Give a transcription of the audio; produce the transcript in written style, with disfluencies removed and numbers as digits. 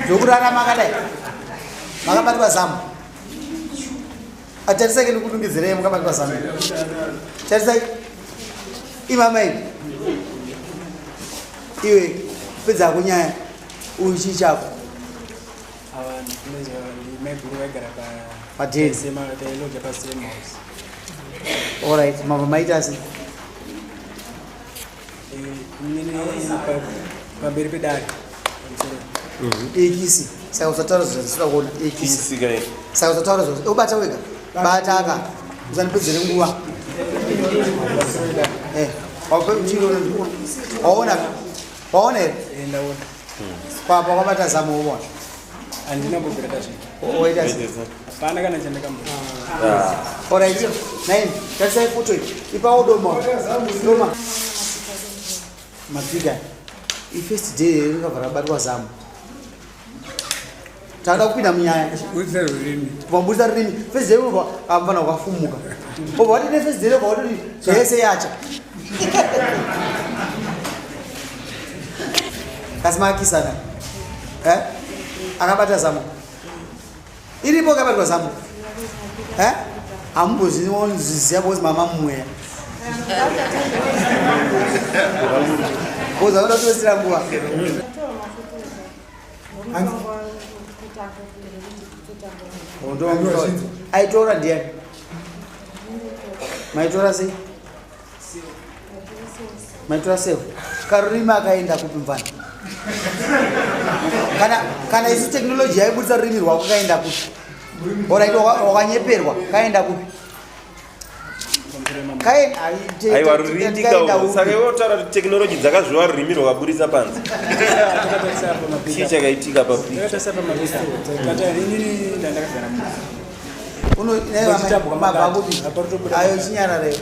Ndokurara makadai. Makabatwa zamu. Atarisai ke ndikudungidzirei makabatwa zamu. Tarisai. Imama iwe. Iwe pedza kunyaya. Uyu chii chako? Ava ndinoziva maiguru vaigara pa Padeni. Sema tailoja pa same house. Alright, mabva maita sei? Inini pamberi pedare. Pamusoro. Ikisi. Saka usataura zvatisina kuona. Ikisi. Kisi kai. Saka usataura zvatisina. Ubata wega. Bata aka. Usandipedzere nguva. Pamusoro pedare. Eh. Waona? Waona here? Eh, ndaona. Kwapa kwabata zamu uona. Handina mbobvira ndazviita. Waita sei? Hapana kana chandakambo. Alright. Nine. Tarisai foto iyi. Ipawo doma. Doma. Mapiga. Ifirst day ringabva rabatwa zamu. Tanga kupinda munyaya. Budisa rurimi. Wabudisa rurimi. First day unobva amfana wakafumuka. Obva wati ne first day obva wati yese yacha. Kasi makisana. Eh? Akabata zamu. Iripo akabatwa zamu. Eh? Hamumbozviziva because mama mumweya. Because vanoda kutosira nguva. Aitora ndiani? Maitora sei? Maitora sei? Karurimi akaenda kupi mfana? Kana kana isu technology yaibudisa rurimi rwako kaenda kupi? Alright, wakanyeperwa kaenda kupi? Aiwa rurimi ka saka iwe utaura kuti technology dzakazviwa rurimi rwakaburitsa panze. Takatarisa pamapika. Chii chakaitika papika? Takatarisa pamapika. Tata inini ndandakagara mu. Uno Vachitabwa mabva makati. kupi? Apa ritobuda Ayo makati. chinyarare.